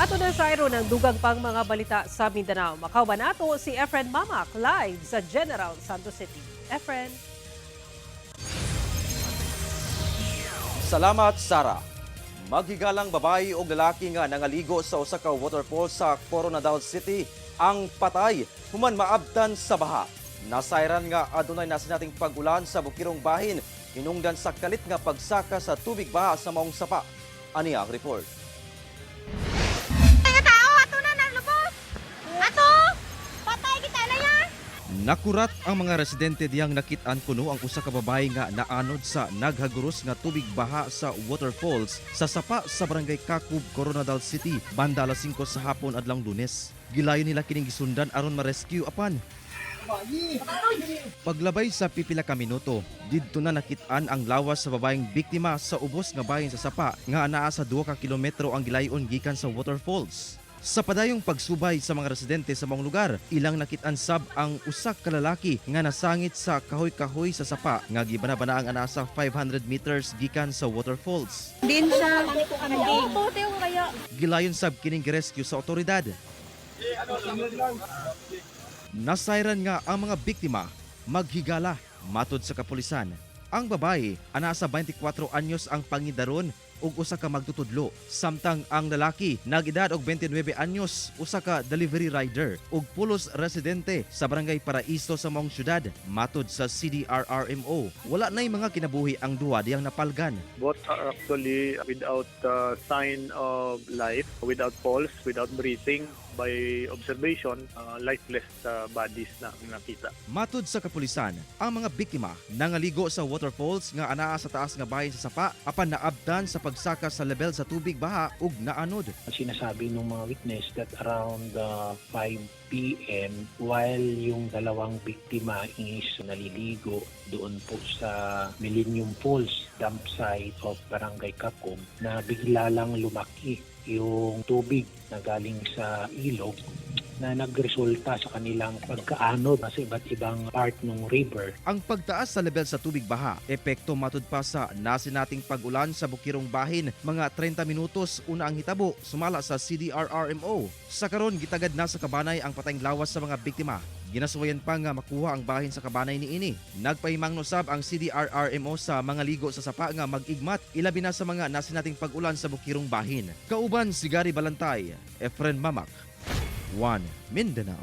Ato na sa ng dugang pang mga balita sa Mindanao. Makauban nato si Efren Mamac live sa General Santos City. Efren. Salamat, Sara. Maghigalang babae o lalaki nga nangaligo sa usa ka waterfall sa Coronadal City ang patay human maabtan sa baha. Nasayran nga adunay nasinating pag-ulan sa Bukirong Bahin hinungdan sa kalit nga pagsaka sa tubig baha sa maong sapa. Ani ang report. Nga tao, ato na nalubos. Ato, patay kita na ya. Nakurat ang mga residente diyang nakit-an kuno ang usa ka babae nga naanod sa naghaguros nga tubig baha sa waterfalls sa sapa sa barangay Kakub, Coronadal City banda alas 5 sa hapon adlawng Lunes. Gilayon nila kining gisundan aron ma-rescue apan paglabay sa pipila ka minuto, didto na nakit-an ang lawas sa babaeng biktima sa ubos nga bahin sa sapa nga anaa sa 2 ka kilometro ang gilayon gikan sa waterfalls. Sa padayong pagsubay sa mga residente sa maong lugar, ilang nakit-an sab ang usa ka lalaki nga nasangit sa kahoy-kahoy sa sapa nga gibanabana ang anaa sa 500 meters gikan sa waterfalls. Din siya. Oo, bote ko kaya. Gilayon sab kining rescue sa otoridad. Nasayran nga ang mga biktima maghigala matod sa kapulisan. Ang babae ana sa 24 anyos ang pangidaron ug usa ka magtutudlo, samtang ang lalaki nag-edad og 29 anyos, usa ka delivery rider ug pulos residente sa barangay Paraiso sa maong syudad matod sa CDRRMO. Wala nay mga kinabuhi ang duha diyang napalgan. Both are actually without sign of life, without pulse, without breathing. By observation, lifeless bodies na ang nakita. Matud sa kapulisan, ang mga biktima nangaligo sa waterfalls nga anaa sa taas nga bahin sa sapa apan naabdan sa pagsaka sa level sa tubig baha ug naanod. Sinasabi ng mga witness that around 5 p.m. while yung dalawang biktima is naliligo doon po sa Millennium Falls dump site of Barangay Kakom na bigla lang lumaki yung tubig na galing sa ilog na nagresulta sa kanilang pagkaanod sa iba't ibang part ng river. Ang pagtaas sa level sa tubig baha, epekto matud pa sa nasinating pag-ulan sa Bukirong Bahin, mga 30 minutos una ang hitabo sumala sa CDRRMO. Sa karon gitagad na sa kabanay ang patayng lawas sa mga biktima. Ginasuwayan pa nga makuha ang bahin sa kabanay niini. Nagpahimangno sab ang CDRRMO sa mga ligo sa sapa nga mag-igmat ilabi na sa mga nasinating pag-ulan sa Bukirong Bahin. Kauban si Gary Balantay, Efren Mamak, 1 Mindanao.